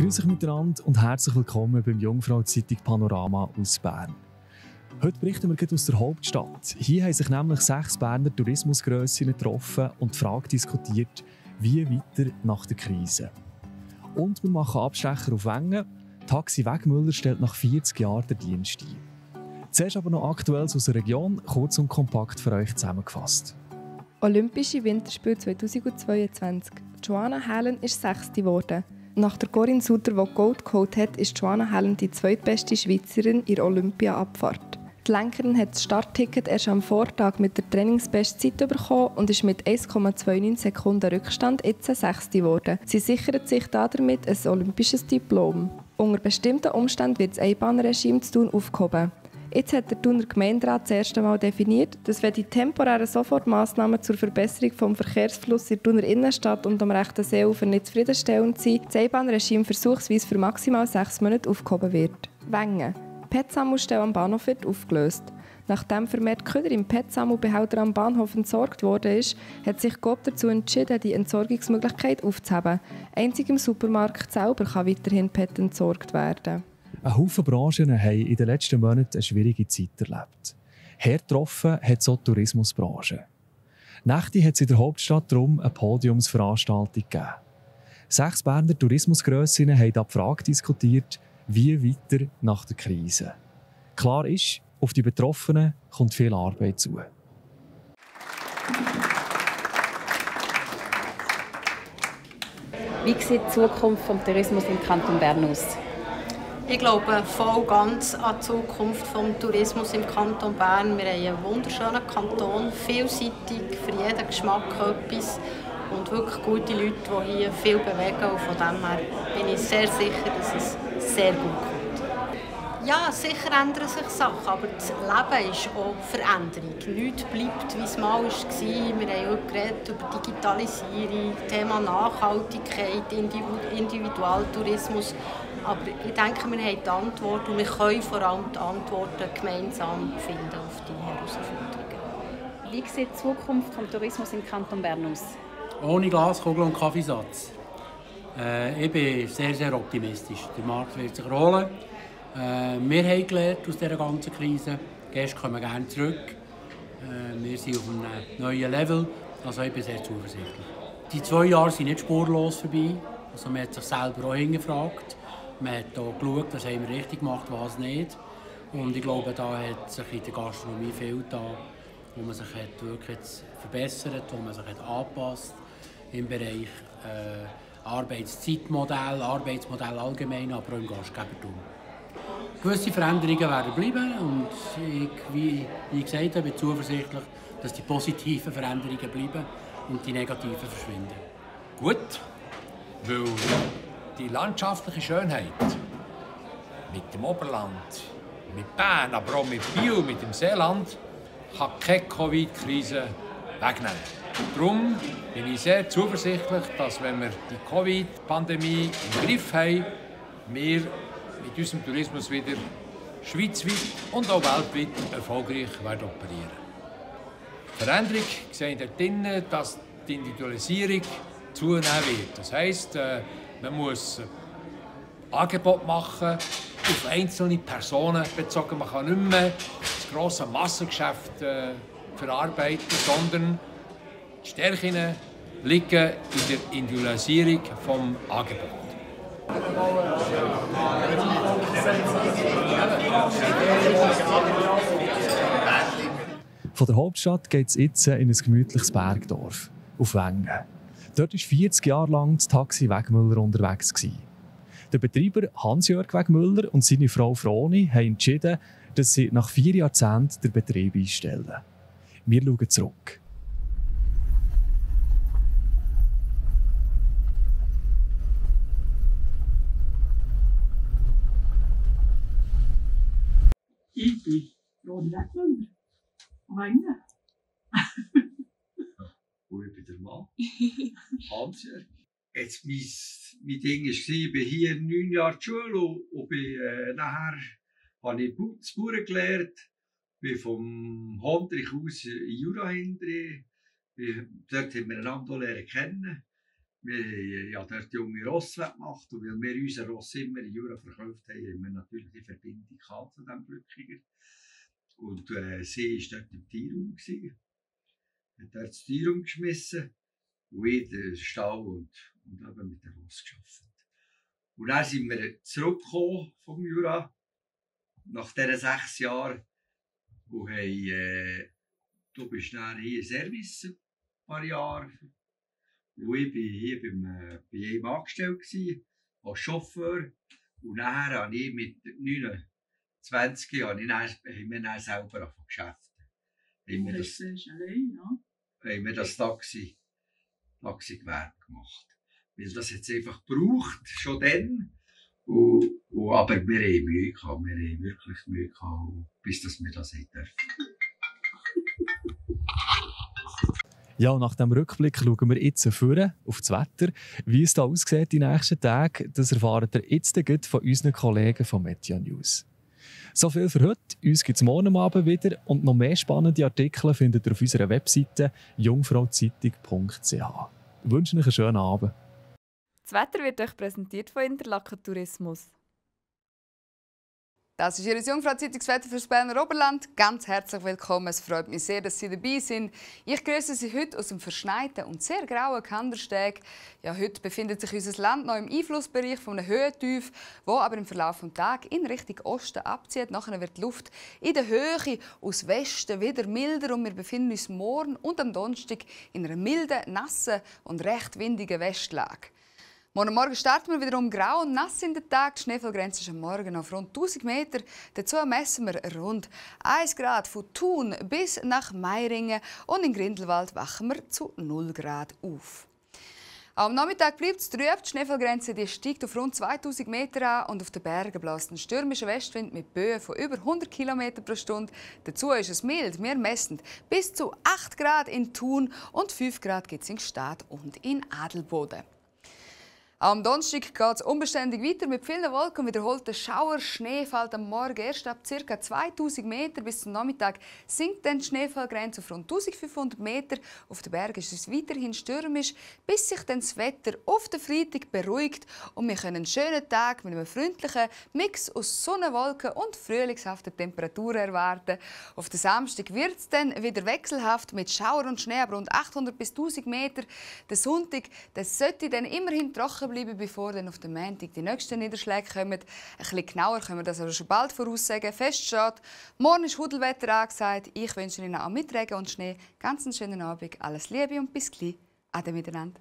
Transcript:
Grüß euch miteinander und herzlich willkommen beim Jungfrau-Zeitung Panorama aus Bern. Heute berichten wir aus der Hauptstadt. Hier haben sich nämlich 6 Berner Tourismusgrössen getroffen und die Frage diskutiert, wie weiter nach der Krise. Und wir machen Abstecher auf Wengen. Taxi Wegmüller stellt nach 40 Jahren den Dienst ein. Zuerst aber noch Aktuelles aus der Region, kurz und kompakt für euch zusammengefasst. Olympische Winterspiele 2022. Joanna Helen ist 6. geworden. Nach der Corinne Sutter, die Gold geholt hat, ist Joanna Helen die zweitbeste Schweizerin in der Olympia-Abfahrt. Die Lenkerin hat das Startticket erst am Vortag mit der Trainingsbestzeit bekommen und ist mit 1,29 Sekunden Rückstand jetzt 6. geworden. Sie sichert sich damit ein olympisches Diplom. Unter bestimmten Umständen wird das Einbahnregime zu Thun aufgehoben. Jetzt hat der Thuner Gemeinderat das erste Mal definiert, dass wenn die temporären Sofortmaßnahmen zur Verbesserung des Verkehrsflusses in der Thuner Innenstadt und am rechten Seeufer nicht zufriedenstellend sind, das Einbahnregime versuchsweise für maximal 6 Monate aufgehoben wird. Wengen. Die PET-Sammelstelle am Bahnhof wird aufgelöst. Nachdem vermehrt Köder im PET-Sammelbehälter am Bahnhof entsorgt worden ist, hat sich Coop dazu entschieden, die Entsorgungsmöglichkeit aufzuheben. Einzig im Supermarkt selber kann weiterhin PET entsorgt werden. Ein Haufen Branchen haben in den letzten Monaten eine schwierige Zeit erlebt. Hart getroffen hat so die Tourismusbranche. Nächte hat es in der Hauptstadt darum eine Podiumsveranstaltung gegeben. 6 Berner Tourismusgrössinnen haben die Frage diskutiert, wie weiter nach der Krise. Klar ist, auf die Betroffenen kommt viel Arbeit zu. Wie sieht die Zukunft des Tourismus im Kanton Bern aus? Ich glaube voll ganz an die Zukunft des Tourismus im Kanton Bern. Wir haben einen wunderschönen Kanton, vielseitig, für jeden Geschmack etwas und wirklich gute Leute, die hier viel bewegen. Und von dem her bin ich sehr sicher, dass es sehr gut kommt. Ja, sicher ändern sich Sachen, aber das Leben ist auch Veränderung. Nichts bleibt, wie es mal war. Wir haben heute geredet über Digitalisierung, Thema Nachhaltigkeit, Individualtourismus. Aber ich denke, wir haben die Antwort und wir können vor allem die Antworten gemeinsam finden auf die Herausforderungen. Wie sieht die Zukunft des Tourismus im Kanton Bern aus? Ohne Glaskugel und Kaffeesatz. Ich bin sehr, sehr optimistisch. Der Markt wird sich erholen. Wir haben gelernt aus dieser ganzen Krise. Gäste kommen gerne zurück. Wir sind auf einem neuen Level. Also ich bin sehr zuversichtlich. Die 2 Jahre sind nicht spurlos vorbei. Also man hat sich selber auch hingefragt. Man hat auch geschaut, was haben wir richtig gemacht, was nicht. Und ich glaube, da hat sich in der Gastronomie viel getan, wo man sich wirklich jetzt verbessert, wo man sich angepasst im Bereich Arbeitszeitmodell, Arbeitsmodell allgemein, aber auch im Gastgebertum. Gewisse Veränderungen werden bleiben und ich, wie gesagt habe, bin zuversichtlich, dass die positiven Veränderungen bleiben und die negativen verschwinden. Gut, weil die landschaftliche Schönheit mit dem Oberland, mit Bern, aber auch mit Biel, mit dem Seeland, kann keine Covid-Krise wegnehmen. Darum bin ich sehr zuversichtlich, dass, wenn wir die Covid-Pandemie im Griff haben, wir mit unserem Tourismus wieder schweizweit und auch weltweit erfolgreich werden operieren. Die Veränderung sehen dort drin, dass die Individualisierung zunehmen wird. Das heisst, man muss Angebot machen, auf einzelne Personen bezogen. Man kann nicht mehr das grosse Massengeschäft verarbeiten, sondern die Stärken liegen in der Individualisierung des Angebots. Von der Hauptstadt geht es jetzt in ein gemütliches Bergdorf, auf Wengen. Dort war 40 Jahre lang das Taxi Wegmüller unterwegs. Der Betreiber Hans-Jörg Wegmüller und seine Frau Froni haben entschieden, dass sie nach 4 Jahrzehnten den Betrieb einstellen. Wir schauen zurück. Ich bin Froni Wegmüller. Wengen. Und ich bin der Mann, Hans-Jörg. Jetzt mein Ding war, ich bin hier 9 Jahre zur Schule und nachher habe ich das Bauern gelernt, bin vom Hondrich aus in Jura hinterher. Dort haben wir einander lernen kennen. Wir haben dort junge Rosse gemacht und weil wir unsere Rosse immer in Jura verkauft haben, haben wir natürlich die Verbindung zu diesem Glückiger. Und sie war dort im Tierraum. Hat dort das Tierraum geschmissen und ich den Stall und eben mit der Rosse gearbeitet. Und dann sind wir zurückgekommen vom Jura, nach diesen 6 Jahren, und haben, du bist dann hier im Service ein paar Jahre. Und ich war hier bei ihm angestellt, als Chauffeur. Und nachher habe ich mit 29 haben wir dann selber Geschäfte. Haben wir das Taxigewerbe gemacht. Weil das hat es einfach gebraucht, schon dann. Aber wir haben Mühe gehabt, wir haben wirklich Mühe gehabt, bis dass wir das nicht dürfen. Ja, und nach diesem Rückblick schauen wir jetzt vorne auf das Wetter. Wie es da aussieht die nächsten Tage, das erfahrt ihr jetzt von unseren Kollegen von Meteor News. So viel für heute. Uns gibt es morgen Abend wieder. Und noch mehr spannende Artikel findet ihr auf unserer Webseite jungfrauzeitung.ch. Ich wünsche euch einen schönen Abend. Das Wetter wird euch präsentiert von Interlaken Tourismus. Das ist Ihre Jungfrau-Zeitungswetter für das Berner Oberland. Ganz herzlich willkommen. Es freut mich sehr, dass Sie dabei sind. Ich grüße Sie heute aus dem verschneiten und sehr grauen Kandersteg. Ja, heute befindet sich unser Land noch im Einflussbereich von einem Höhentief, wo aber im Verlauf des Tages in Richtung Osten abzieht. Nachher wird die Luft in der Höhe aus Westen wieder milder und wir befinden uns morgen und am Donnerstag in einer milden, nassen und recht windigen Westlage. Morgen starten wir wiederum grau und nass in den Tag. Die Schneefallgrenze ist am Morgen auf rund 1000 Meter. Dazu messen wir rund 1 Grad von Thun bis nach Meiringen und in Grindelwald wachen wir zu 0 Grad auf. Am Nachmittag bleibt es trüb. Die Schneefallgrenze steigt auf rund 2000 Meter an und auf den Bergen bläst ein stürmischer Westwind mit Böen von über 100 km pro Stunde. Dazu ist es mild. Wir messen bis zu 8 Grad in Thun und 5 Grad gibt es in Gstaad und in Adelboden. Am Donnerstag geht es unbeständig weiter mit vielen Wolken und wiederholten Schauer. Schnee fällt am Morgen erst ab ca. 2000 Meter. Bis zum Nachmittag sinkt dann die Schneefallgrenze auf rund 1500 Meter. Auf den Bergen ist es weiterhin stürmisch, bis sich dann das Wetter auf den Freitag beruhigt und wir können einen schönen Tag mit einem freundlichen Mix aus Sonne, Wolken und frühlingshaften Temperaturen erwarten. Auf den Samstag wird es dann wieder wechselhaft mit Schauer und Schnee ab rund 800 bis 1000 Meter. Der Sonntag sollte dann immerhin trocken bleiben, bevor dann auf den Montag die nächsten Niederschläge kommen. Ein bisschen genauer können wir das aber schon bald voraussagen. Fest steht, morgen ist Hudelwetter angesagt. Ich wünsche Ihnen auch mit Regen und Schnee ganz einen schönen Abend. Alles Liebe und bis gleich. Ade miteinander.